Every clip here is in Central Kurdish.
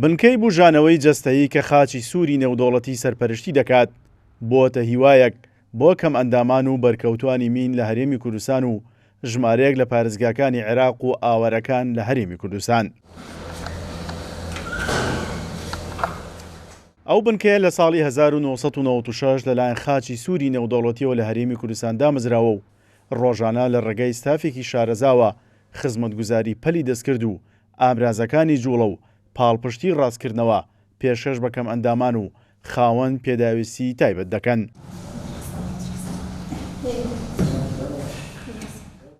بنکەی بوژانەوەی جەستەیی کە خاچی سووری نێودەوڵەتی سەرپەرشتی دەکات، بووەتە هیوایەک بۆ کەمئەندامان و بەرکەوتوانی مین لە هەرێمی کوردستان و ژمارەیەک لە پارێزگاکانی عێراق و ئاوارەکان لە هەرێمی کوردستان. ئەو بنکەیە لە ساڵی 1996 لەلایەن خاچی سووری نێودەوڵەتیەوە لە هەرێمی کوردستان دامەزراوە و ڕۆژانە لە ڕێگەی ستافێکی شارەزاوە خزمەتگوزاری پەلی دەستکرد و ئامرازەکانی جوڵە و پاڵپشتی ڕاستکردنەوە پێشکەش بە کەمئەندامان و خاوەن پێداویستیی تایبەت دەکەن.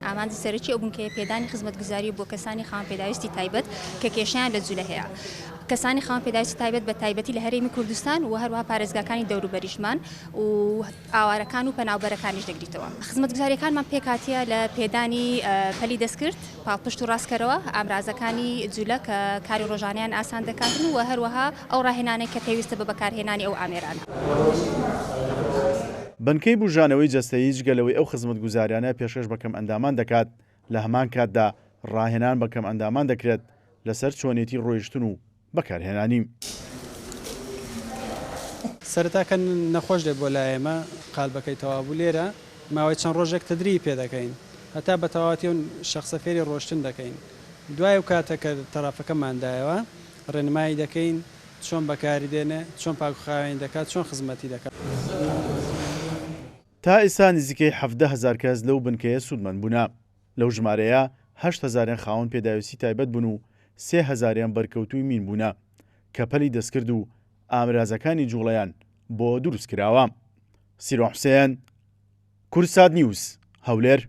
ئامانجی سەرەکی ئەو بنکەیە پێدانی خزمەتگوزارییە بۆ کەسانی خاوەن پێداویستی تایبەت کە کێشەیان لە جولە هەیە. کەسانی خاوەن پێداویستی تایبەت بە تایبەتی لە هەرێمی کوردستان و هەروەها پارێزگاکانی دەوروبەریشمان و ئاوارەکان و پەناوبەرەکانیش دەگریتەوە. خزمەتگوزارییەکانمان پێکهاتیە لە پێدانی پەلی دەستکرد، پاڵپشت و ڕاستکەرەوە، ئامرازەکانی جولە کە کاری ڕۆژانەیان ئاسان دەکاتن و هەروەها ئەو ڕاهێنانەی کە پێویستە بە بەکارهێنانی ئەو ئامێرانە. بنکەی بوژانەوەی جەستەیی جگە لەوەی ئەو خزمەتگوزاریانە پێشکەش بە کەمئەندامان دەکات، لە هەمان کاتدا ڕاهێنان بە کەمئەندامان دەکرێت لەسەر چۆنێتی ڕۆیشتن و بەکارهێنانی. سەرەتا کە نەخۆش دێت بۆ لای ئێمە قالبەکەی تەواو بوو لێرە ماوەی چەند ڕۆژێک تدریبی پێ دەکەین هەتا بە تەواوەتی ئەو شەخسە فێری ڕۆشتن دەکەین دوای ئەو کاتە کە تەرافەکەمان دایەوە ڕێنمایی دەکەین چۆن بەکاری دێنێ چۆن پاک و خاوێنی دەکات چۆن خزمەتی دەکات. تا ئێستا نزیکەی 17 هەزار کەس لەو بنکەیە سوودمەند بوونە. لەو ژمارەیە هەشت هەزاریان خاوەن پێداویستی تایبەت بوون و سێ هەزاریان بەرکەوتووی مین بوونە، کە پەلی دەستکرد و ئامرازەکانی جوڵەیان بۆ دروستکراوە. سیروان حوسێن، کوردسات نیوز، هەولێر.